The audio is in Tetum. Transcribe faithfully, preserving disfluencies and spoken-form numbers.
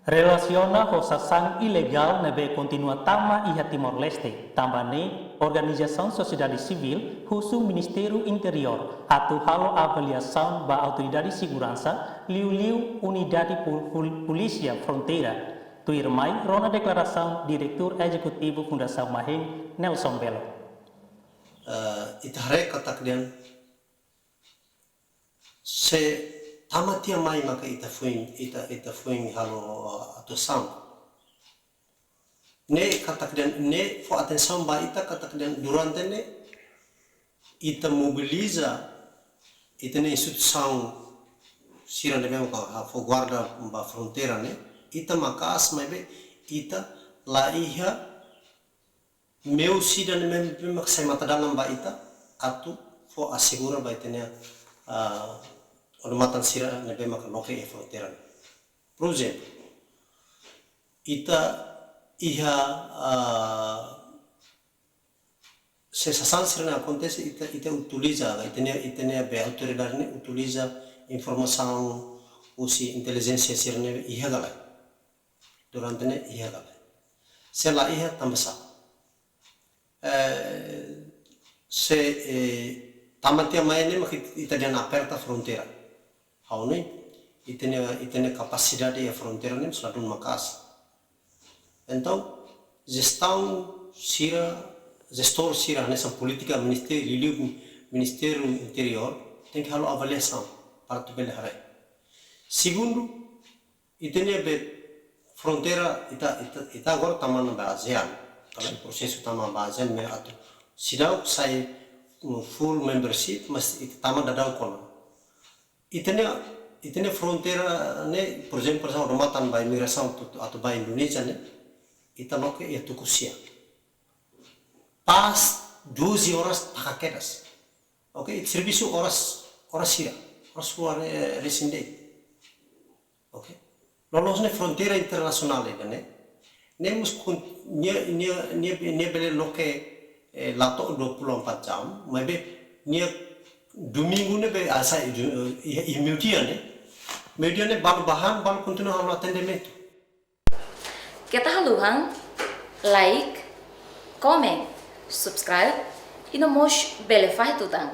Relasiona ho sasán ilegál ne'ebé kontinua tama iha Timor-Leste, tanba ne'e organizasaun sosiedade sivíl husu Ministériu Interiór atu halo avaliasaun ba autoridade seguransa, liuliu Unidade Pol-, Pol-, Polísia Fronteira. Tuirmai rona deklarasaun Diretór Ezekutivu Fundasaun Mahen, Nelson Belo. Eh, ita haree katak dehan se tama tiha mai maka ita foin, ita, ita foin halo, eh, atuasaun. Ne'e katak dehan, ne'e fó atensaun ba ita katak dehan durante ne'e ita mobiliza ita-nia instituisaun sira ne'ebé maka hafo guarda ba fronteira ne'e, ita maka'as maibé ita la iha meius ida ne'ebé maka sai matadalan ba ita atu fó asegura ba ita-nia, ah, odamatan sira ne'ebé maka loke iha fronteira ne'e. Por ezemplu, ita iha, ah, se sasán sira-ne'e akontese, ita, ita utiliza, ita-nia, ita-nia be autoridade ne'e utiliza informasaun husi intelijénsia sira ne'ebé iha ka lae. Durante ne'e iha ka lae. Se la iha tanba sá. Eh, se, eh, tama tiha mai ne'e maka ita dehan aperta fronteira. Ha'u hanoin, ita-nia, ita-nia kapasidade iha fronteira ne'e mós ladún maka'as. Entaun, jestaun sira, jestór sira hanesan polítika ministériu, liuliu Ministériu Interiór, tenke halo avaliasaun para atu bele haree. Segundu, ita-nia be fronteira, ita, ita, ita agora tama ona ba ASEAN, kala prosesu tama ba ASEAN ne'e atu seidauk sai, mm, full membership, mas ita tama daudaun ona. Ita-nia, ita-nia fronteira ne'e, por ezemplu, hanesan odamatan ba imigrasaun atu, atu ba Indonézia ne'e, ita loke iha tuku sia. Pas doze horas taka kedas. Oke, servisu oras, oras sira, oras rua, eh, resin de'it. Oke. Loloos ne'e fronteira internasionál ida ne'e. Ne'e mós kon-, nia, nia, nia, nia bele loke, eh, la to'o dua puluh empat jam, maibé nia domingu ne'ebé hanesan, eh, iha, iha meiudia ne'e. Meiudia ne'e balu ba han, balu kontinua halo atendimentu. Keta haluha like, comment, subscribe, i no mós bele fahe tutan.